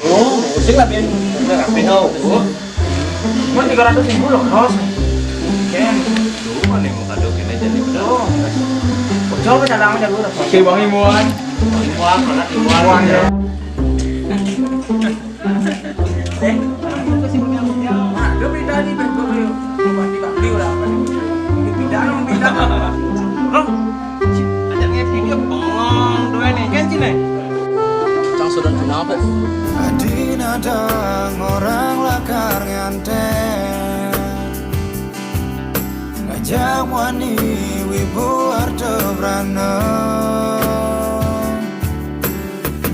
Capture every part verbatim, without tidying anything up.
Oh, pusing lah, Ben. Udah rapi, oh. Cuma tiga ratus ribu loh, bos. Ken. Tuh, mana yang mau kado kena jadi bener. Oh. Coba jalan aja dulu. Oke, Bang Imuan. Imuan, mana Imuan? Imuan, ya. Eh, kasih punya punya. Nah, dia beda nih, Ben. Gua beli. Gua ganti kaki udah apa nih? Pindah, lu pindah. Loh, Ajak ngepin dia bengong doang nih, kan sini. Cang sudah kenapa? Adina dang orang lakar nganten. Ngajak wani wibu arto brano.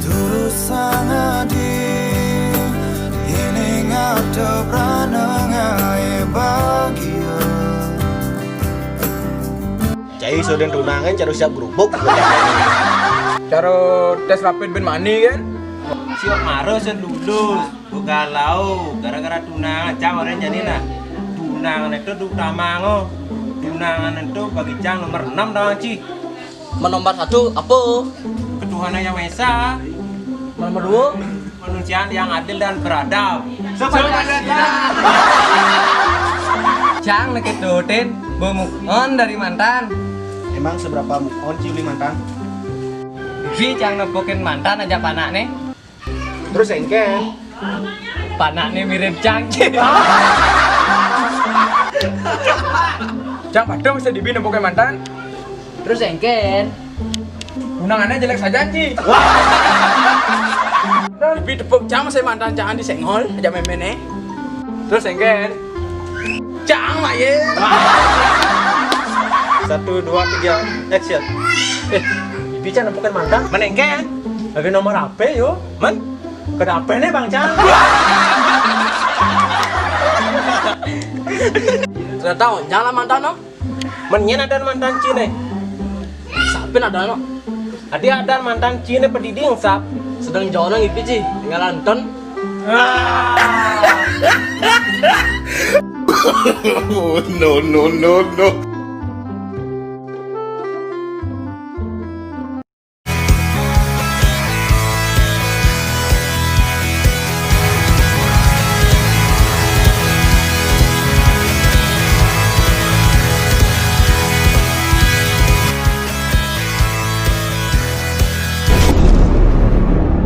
Terus sangat di ini arto brano ngaye bahagia. Cai sodén tunangan, caro siap grubuk. Caro tes rapid ben mani kan? Siap maro sen lulus. Bukan lau, gara-gara tunangan, cang orang jani nah. Tunangan itu utama ngo. Tunangan itu bagi cang nomor enam doang, Ci. Nomor satu apa? Ketuhanan yang Maha Esa. Nomor dua? Manusia yang adil dan beradab. Sepadan. Cang nekit dutin, bu move on dari mantan. Emang seberapa move on, Ci, uli mantan? Bi cang nepukin mantan aja panak nih. Terus engke? Panak nih mirip cang. Cang padahal bisa dibi nepukin mantan. Terus engken. Undangannya jelek saja, Ci. Tapi tepuk jam saya mantan jangan disenggol aja memene. Terus engken. Cang lah ye. Satu, dua, tiga, action. Eh, bicara bukan mantan. Menengken. Lagi nomor apa yo? Men? Kedape nih Bang Cang. Sudah tahu, jangan mantan no. Menyen ada mantan Cine. Sapin ada no. Adi ada mantan Cine pediding sap. Sedang jauh nang ipi Ci, tinggal nonton. No, no, no, no.